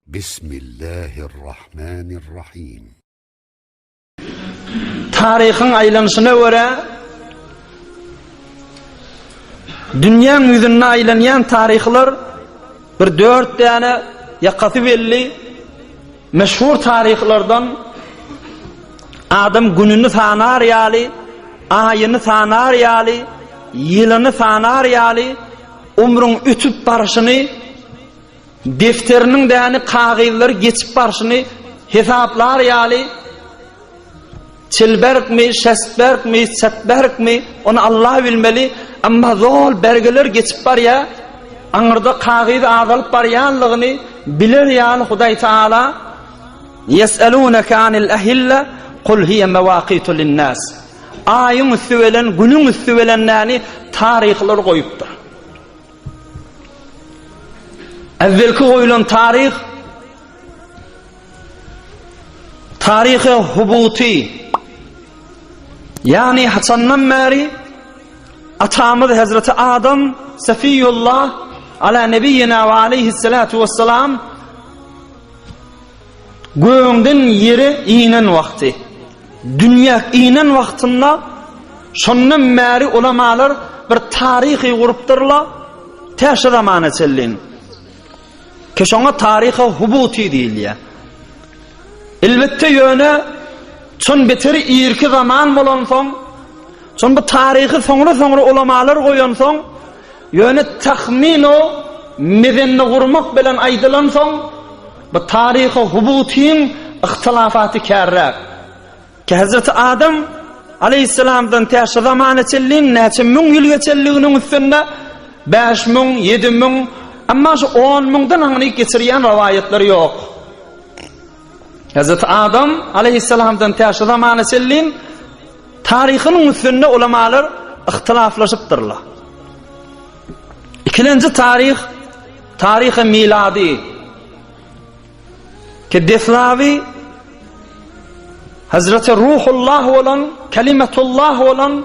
Bismillahirrahmanirrahim. Taryhyň aýlanyşyna görä, dünýäň ýüzünde aýlanýan taryhlar bir dört däne ýakasy belli meşhur taryhlardan adam gününi sanar ýaly, aýyny sanar ýaly, ýylyny sanar ýaly, umruň ötüp barşyny Defteriniň däni kagyzlary geçip barşyny hesaplar ýaly çilberkmi, şestberkmi, çetberkmi, ony Allah bilmeli, emma zol bergiler geçip barýar, aňyrda kagyz azalyp barýanlygyny biler ýaly Hudaý Taala Ýes'elûneke anil ehille kul hiýe mewâkîtu linnâs. Aýyň üsti bilen, günüň üsti bilen näni taryhlar goýupdyr. Äwwelki goýlan taryh taryhy hubuty ýagny haçandan bäri atamyz Hazreti Adam Safiýullah ala nebiýina we aleyhissalatu vesselam Gögden ýere inen wagty, dünýä inen wagtynda şondan bäri ulamalar bir taryhy gurupdyrlar, tä şu zamana çenli. Ki şoňa taryhy hubuty diýilýär. Elbetde ýöne çon beteri irki zaman bolansoň, çon bu taryhy soňra-soňra ulamalar goýansoň, Ýöne tahmino mezende gurmak bilen aýdylansoň, bu taryhy hubutyň yhtylafaty kärräk. Ki Hezreti Adam aleýhissalamdan tä şu zamana çenli näçe müň ýyl geçenliginiň üstünde 5000, 7000, emma şu 10 müňden aňryk geçirýän rowaýatlar ýok. Hezreti Adam aleýhissalamdan tä şu zamana çenli Taryhynyň üstünde ulamalar yhtylaflaşypdyrlar. Ikilenji taryh, taryhy milady. Ki deslaby Hazreti Ruhullah bolan, Kelimetullah bolan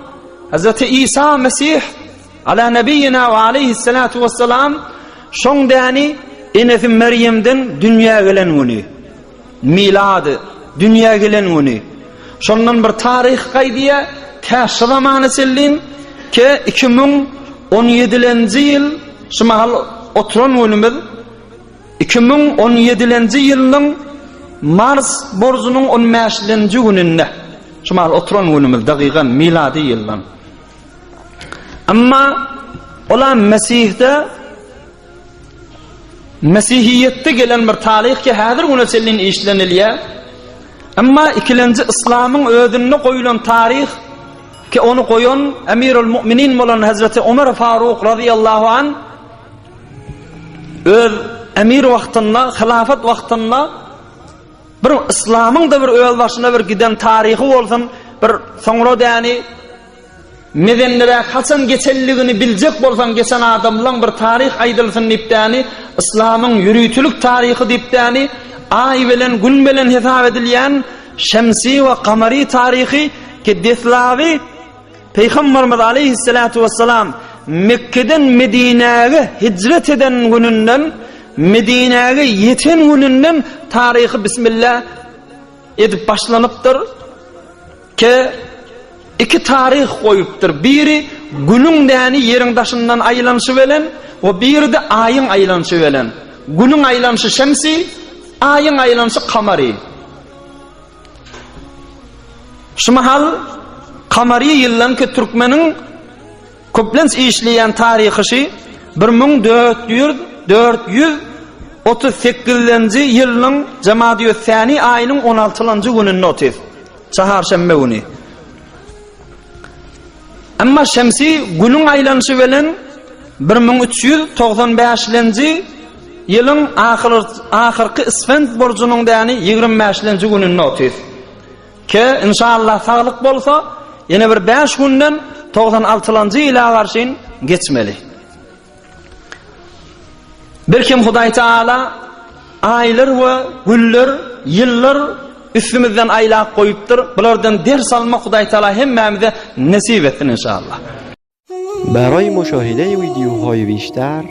Hazreti İsa Mesih ala nebiyyina ve aleyhissalatu vesselam şoň däni enesi Meryemden dünýä gelen güni. Milady, dünýä gelen güni. Şondan bir taryh gaýdýar, tä şu zamana çenli, ke 2017-lenji ýyl, şu mahal oturan günümiz, 2017-lenji ýylyň mars borjunyň 15-lenji gününde, şu mahal oturan günümiz, dagygan, milady ýyldan. Emma olam Mesihde Mesihiýetde gelen bir taryh ki häzir güne çenli işlenilýär. Emma ikilenji yslamyň özünde goýulan taryh ki ony goýan Emirül Mu'minin bolan Hazreti Ömer Faruk razyýallahu an öz emir wagtynda, hilafet wagtynda bir yslamyň da bir öz başyna bir giden taryhy bolsun, bir soňra däni Mezenliräk haçan geçenligini biljek bolsaň geçen adamlaň bir taryh aýdylsyn diýipdäni yslamyň ýörütilik taryhy diýipdäni aý bilen gün bilen hesap edilýän şemsi we kamary taryhy ki deslaby Pygamberimiz aleýhissalatu wessalam Mekgeden Medinäge hijret eden gününden Medinäge ýeten gününden taryhy bismillah edip başlanypdyr. Ke iki taryh goýupdyr. Biri günüň däni ýeriň daşyndan aýlanyşy bilen we biri-de aýyň aýlanyşy bilen. Günüň aýlanyşy şemsi, aýyň aýlanyşy kamary. Şu mahal kamary ýyldan ki türkmeniň Köplenç işleýän taryhyşy 1400 438-nji ýylynyň Jamadyüs-Sani aýynyň on altylanjy gününde otyr. Çaharşenbe güni. Emma şemsi günüň aýlanyşy bilen 1395-lenji ýylyň ahyrky Isfend burjunyň däni 25-lenji gününde otyr. Ke, inşallah saglyk bolsa, ýene bir bäş günden 96 altylanjy ýyla garşyn geçmeli. Bir kim Hudaý Teala aýlar we günler, ýyllar üstümizden aýlap goýupdyr. Bulardan ders almak Hudaý Teala hemmämize nesip etsin inşallah. برای مشاهده ویدیوهای بیشتر.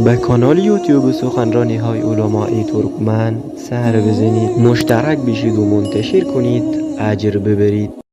Be kanal یوتیوب سخنرانی های علمای ترکمن سر بزنید مشترک بشید و منتشر کنید اجر ببرید.